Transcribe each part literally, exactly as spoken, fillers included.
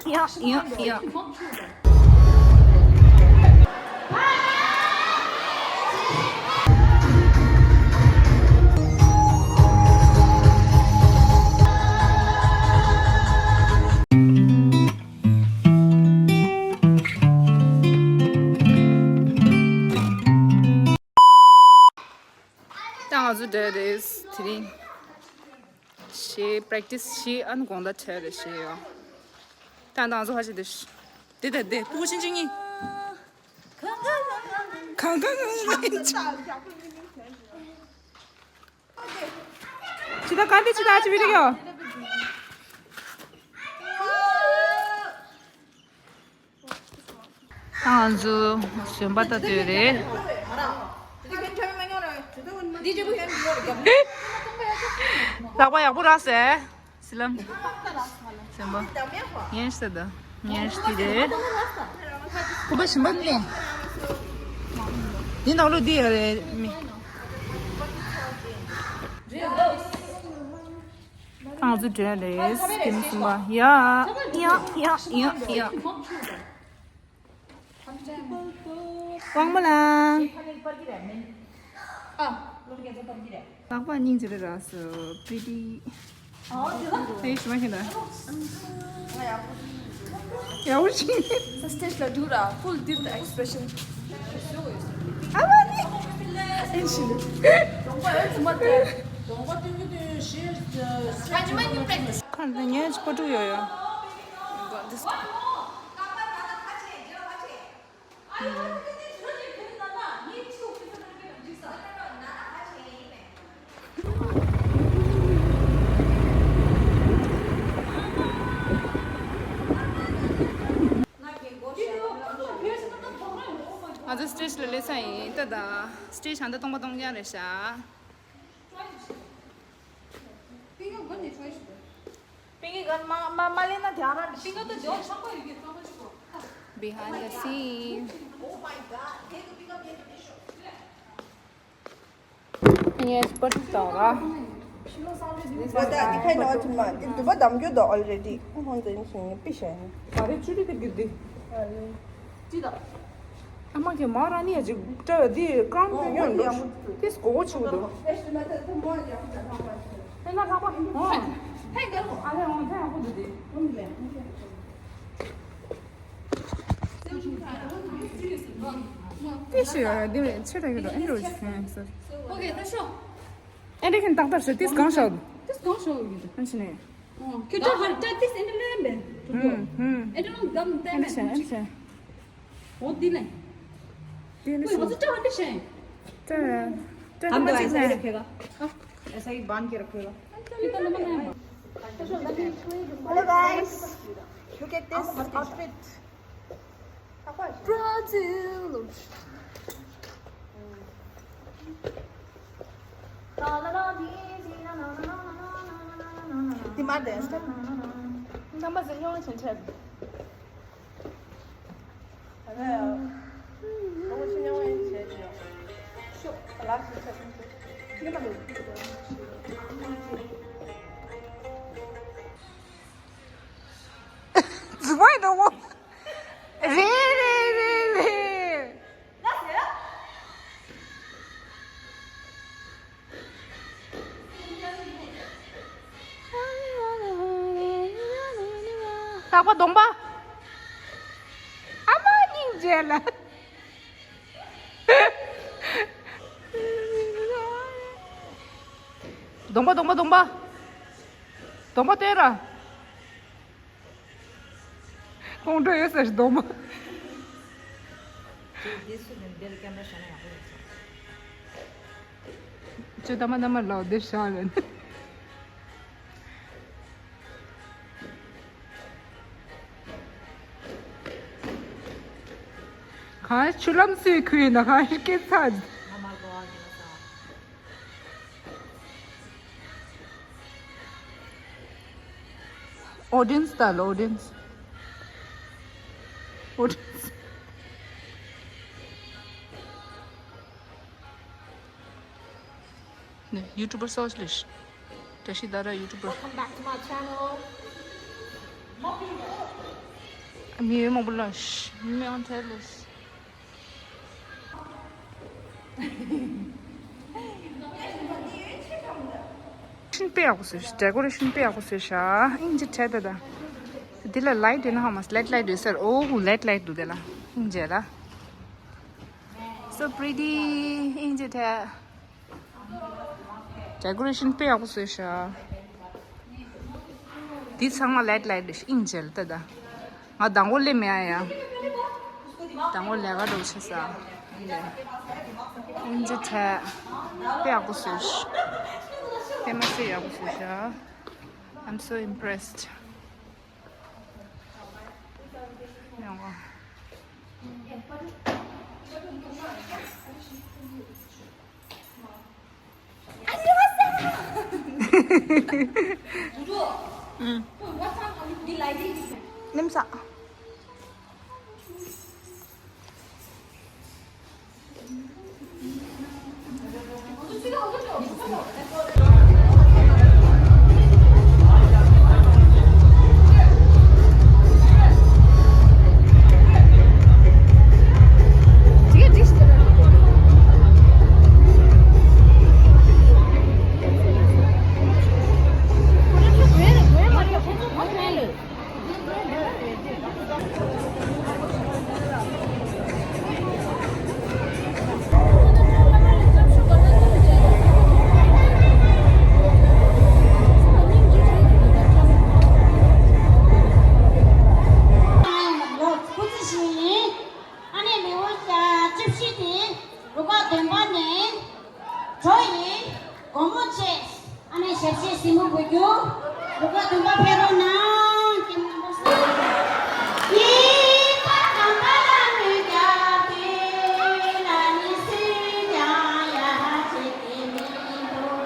ཡ་ཡ་ཡ། ད་ང་ཚོ་འདྲ་རེད། དེ་རིང་ཞེས་པེ་རེག་ཊི་སི་ཞེས་ཨ་ནི་དགོང་དག་འཕྲད་རེད་ཞེས་ཡོད། ད་ང་ཚོ་ཧ་ཅི་དེ་དེ་དེ་དེ་ཕྲུ་གུ་ཆུང་ཆུང་གཉིས། གང་གང་གང་གང་། ཅི་ད་ག་འདི་ཅི་ད་ཅི་བི་ཌི་ཡོ། ད་ང་ཚོ་ཟོན་པ་ལྟ་དུས་རེད། ལག་པ་ཡག་པོ་རག་སེ། སི་ལམ། ཟོན་པ། ཡན་ཤ་ད། ཡན་ཤ་དེ་རེད། ཁུ་པ་ཞིམ་པ་ནི། འདི་ནང་ལོ་འདི་ཡ་རེད་མི། ང་ཚོ་འདྲ་རེད། སྐྱིད་སིམ་པ། ཡ་ཡ་ཡ་ཡ་ཡ། དབང་མོ་ལགས། ལག་པ་སྙིང་རྗེ་རེད་ར་སོ། པི་ཏི། ཨེ་ཞུ་མ་ཤེས་ད། ཡག་པོ་ཞིག་ས་སྟེ་ཇི་ལ་འདུག་ར། ཕུལ་འདིར་ད་ཨེག་སི་པི་རེ་ཤན། ཨ་མ་ནི། ཨེ་ཤི་ལི། གདོང་པ་ཨེ་ཙི་མ་ཏེ། གདོང་པ་སྟོན་གྱི་དུས་ཞེས། ཁ་ཉི་མ་ཉི་པྲེག་ཏི་སི། ཁ་ཉི་མ་ཉི་པྲེག་ཏི་སི་ཡོད་ཡོད། ང་ཚོ་སི་ཊེ་ཇི་ལ་སླེབས་ས་ཡིན་ད། ད་སི་ཊེ་ཇི་ཧང་ད་སྟོང་པ་སྟོང་རྐྱང་རེད་ཤག Behind the scene. Yes, but it's all right. What the, you kind of to man. If the bottom you do already. Who wants anything? Pishan. Are you chili the giddy? ཅི་ད། ཨ་མ་གི་མ་ར་ནི་ཡ་ཅིག་སྐྲ་འདི་ཀྲམ་ཡོད་འདུག་དེ་སྒོ་ཆུ་འདུག་ཧེ་ན་ལྷག་པ་ཧོ། ཧེ་ག་རུ། ཨ་ལེ་ཧོ་ཧེ་ཧོ་འདུག་དེ། དེ་ཞིག་འདི་ཆེ་དྲག་གི་འདུག་ཨེ་འགྲོ་ཞིག་ཨེ་འདྲ་ཁན་ཏག་ཏག་ཞིག་དེ་གང་ཤོག་དེ་གང་ཤོག་ཡོད་འདུག་ཨ་ཕྱི་ནས། ཁྱོད་ཀྱི་ཧར་ཏ་ཏིས་ཨིན་ལེན་བེ། ཨེ་ཏོ་ནང་གམ་ཏེ་ཨེ་ནས་ཤེ་ཨེ་ཤེ། འོ་དེ་ནས། དེ་ནས་ཁོས་ང་ཚོ་ཏྲ་ཧ་འདི་ཤེ། ཏྲ་ཏྲ་ཧ་མ་ཅིག་ནས། ऐसा ही बांध के रखेगा। Hello guys, look at this outfit. Brazil. དེ་མ་དེ། རྣམ་པ་ཟེར་ཡོང་ཆེན་ཆེན། ད་ལྟ་ཡང་ཁོ་ཆེ་ཉང་བའི་བྱས་ཀྱི་ཡོད། ཤོག་ལག་ཤིག་ཆ་ཚང་ཤོག་རྫུན་མ་ཡིན་ནོ། རེད་རེད་རེད་རེད། ལྷག་པ་གདོང་པ། ཨ་མ་སྙིང་རྗེ་ལ། གདོང་པ་གདོང་པ་གདོང་པ། གདོང་པ་སྟོན་ར། ཁོང་ཁྲོ་ཡོད་ཟེར་གདོང་པ། འདི་སུ་ནས་འདིར་ཀེམ་ར་བཞག་ན་ཡག་པོ་ཡོད་ས། ཁྱོད་ད་མ་ན་མ་ལའོ་འདིར་བཞག་རན། གང་ཆུ་ལམ་སུའི་ཁུལ་ཡིན་ན་གང་སྐད་ཚ། ང་མ་གོ་བ་ཡིན་ན་ས། Audience ལྟ་ལ་audience. Audience. ནི་YouTuber སོགས་ལས། བཀྲ་ཤིས་ད་ར་YouTuber. Welcome back to my channel. མི་ཡོད་མང་པོ་ལ་ཤ་མི་ཡང་ཐལ་ལ་ཤ། ཤིན་དཔེ་ཡག་པོ་བཟོས་ཤག་ཌེ་ཀོ་རེ་ཤན་དཔེ་ཡག་པོ་བཟོས་ཤག་ཨིན་ཇི་ཁྲལ་ད་ད། འདི་ལ་ལའིཊ་ཡོད་ན་ཧ་མ་སི་ལེ་ཌི་ལའིཊ་ཡོད་ཟེར། ཨོ་ལེ་ཌི་ལའིཊ་འདུག་དེ་ལ་ཨིན་ཇི་ལ། So pretty ཨིན་ཇི་ཁྲལ། ཌེ་ཀོ་རེ་ཤན་དཔེ་ཡག་པོ་བཟོས་ཤག་འདི་ཚང་མ་ལེ་ཌི་ལའིཊ་རེད་ཤག་ཨིན་ཇི་ལ་ད་ད། ང་དང་པོ་སླེབས་མེད་ཨ་ཡ། དང་པོ་ལས་ཀ་འགྲོ་ཆེ་ས། ཨིན་ཇི་ཁྲལ། དཔེ་ཡག་པོ་བཟོས་ཤག་དཔེ་མ་སྲིད་ཡག་པོ་བཟོས་ཤག I'm so impressed. ཡོང་བ། ཨུམ། ནིམ་ས། ཨ་ནེ་མི་བོ་ཤ་བཅུ་བཞི་དེ་རུ་ཁག་བདུན་པ་ནས་གྲོ་ཡི་སྒོར་མོ་བཅས། ཨ་ནེ་ཞབས་ཕྱི་སྲིན་མོ་བུ་རྒྱུད་རུ་ཁག་བདུན་པ་ཕེབས་རོགས་གནང་། ཀྱེ་མང་པོ་ས། ཡིད་ཕ་གམ་པ་ལ་མི་རྒྱབ་དེ་ལ་ནི་སུས་ཀྱང་ཡ་བྱེད་ཀྱི་མི་འདུག་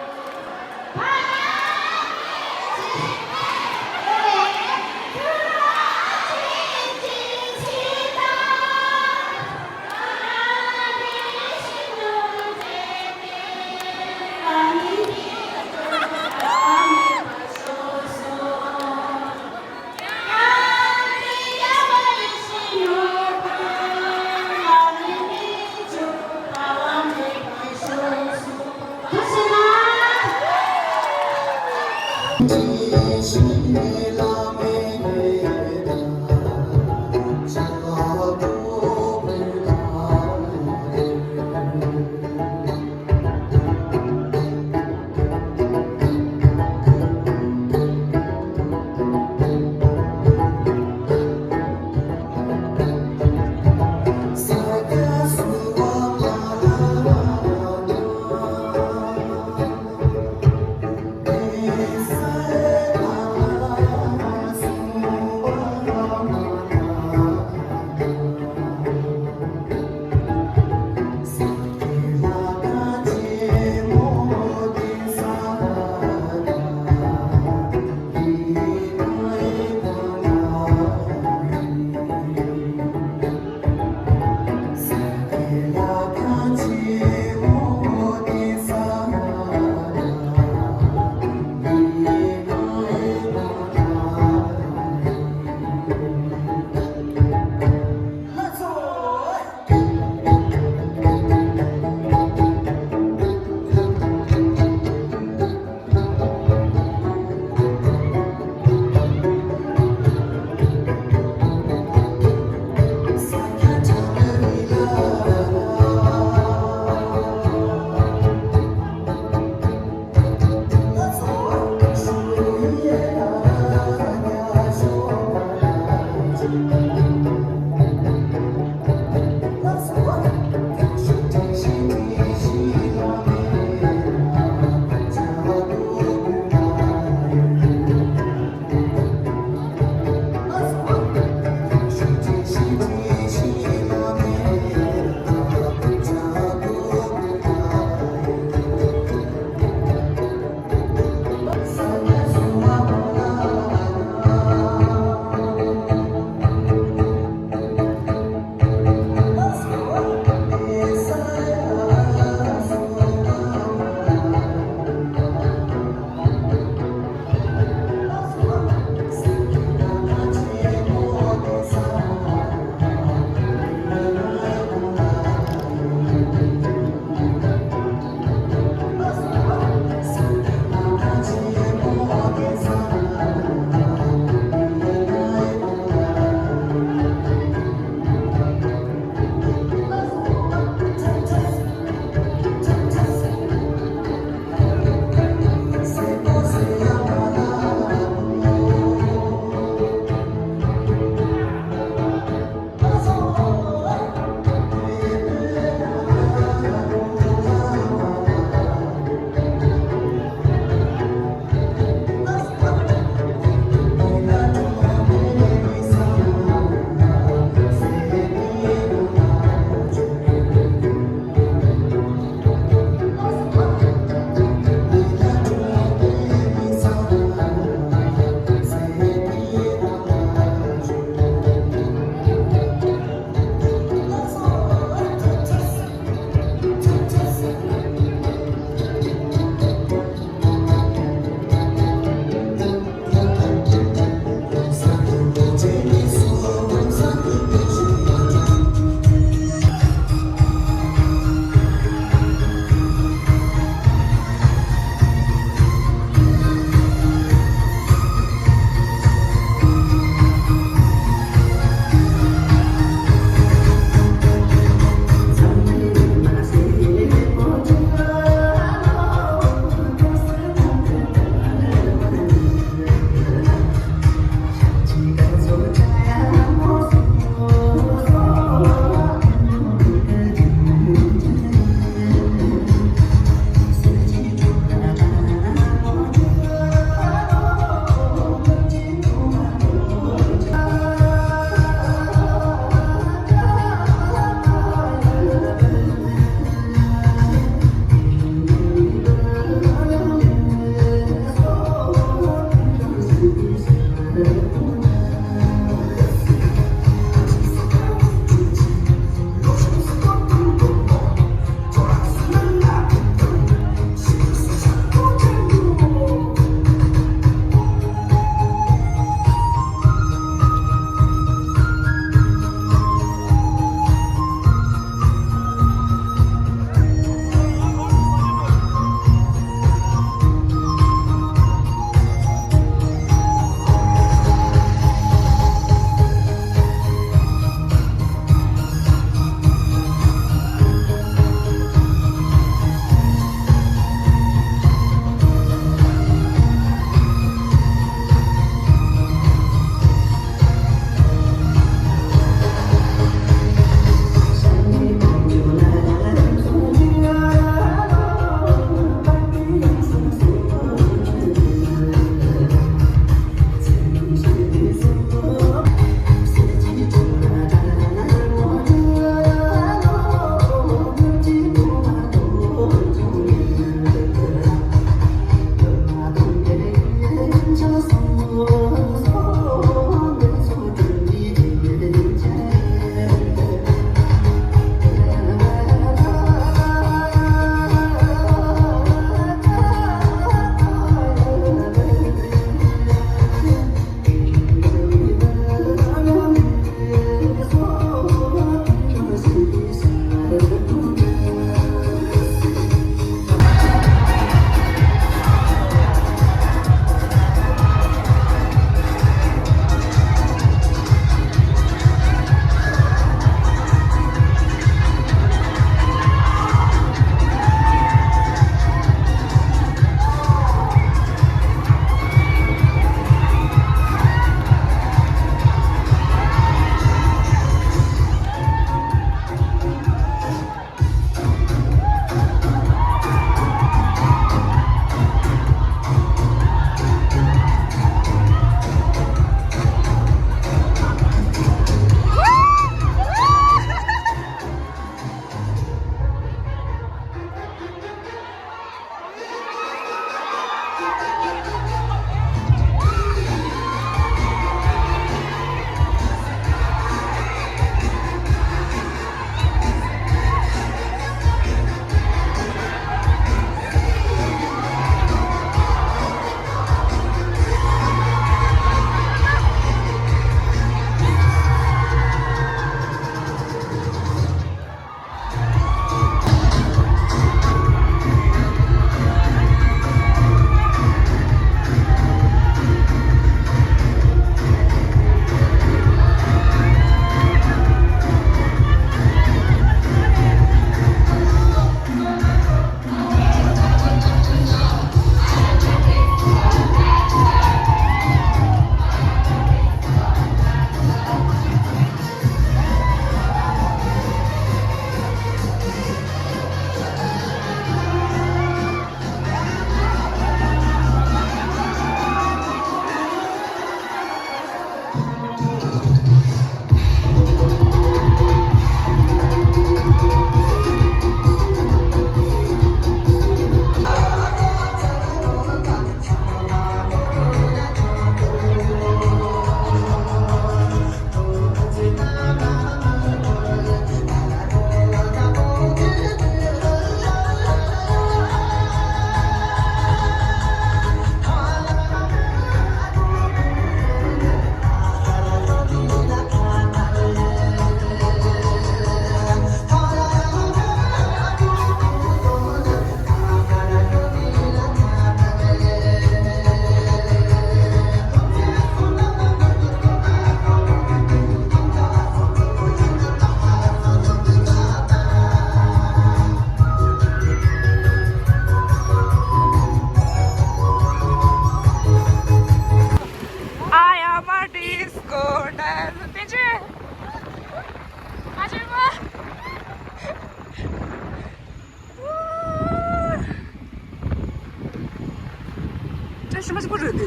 ཧྲི་མ་ཅིག་པོ་རེད་དེ།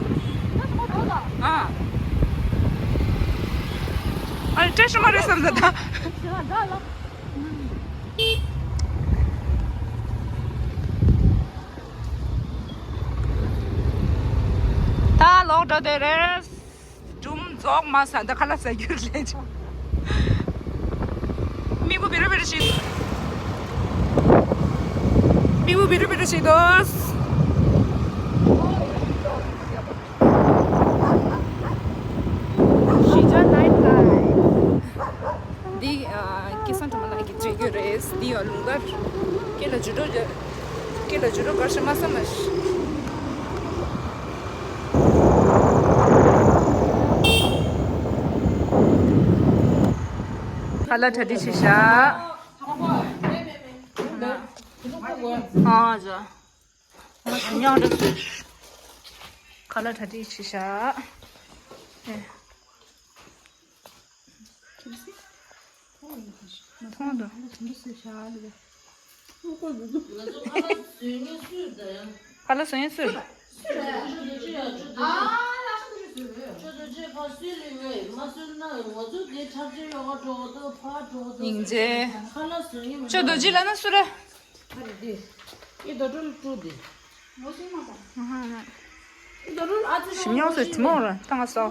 ཨ། ཨ་ནི་བཀྲ་ཤིས་མ་རེད་བསམ་ས་ད། ད་ལོག་འགྲོ་དེ་རེད། སྒྲུང་རྫོགས་མ་ས་ད་ཁ་ལག་ཟ་རྒྱུ་ལས་ཆོག་མི་བུ་བི་རུ་བི་རུ་ཞིག་མི་བུ་བི་རུ་བི་རུ་ཞིག་འདུག་ཤིང་ཅང་ནའིཊ་ལའིཕ། འདི་ཨ་སྐལ་བཟང་སྒྲོལ་མ་ལགས་ཀྱིས་བྱེད་ཀྱི་རེད། འདི་ཡང་ལུང་དཀར། སྐེ་ལ་འཇུ་འགྲོ། སྐེ་ལ་འཇུ་འགྲོ་དཀར་ཞིང་དམར་ས་མ་ཤི། ཁ་ལག་གྲ་སྒྲིག་བྱས་ཤག་ཨ་ཇོ། ང་ཞིམ་ཉམས་འདྲ་བཟོས། ཁ་ལག་གྲ་སྒྲིག་བྱས་ཤག་ཨེ། མཐོང་དང་། ཁ་ལག་བཟོ་ཡིན་སུས། སྙིང་རྗེ། ཁྱོད་རྡོ་རྗེ་ལ་ན་སུ་རེད། ཨི་རྡོ་ཏྲོ་ལ་ཀྲུ་དེ། ཨི་རྡོ་ཏྲོ་ལ་ཨ་ཙི་ཞིམ་ཉམས་སུ་དྲི་མོ་ར་ཏང་སོ།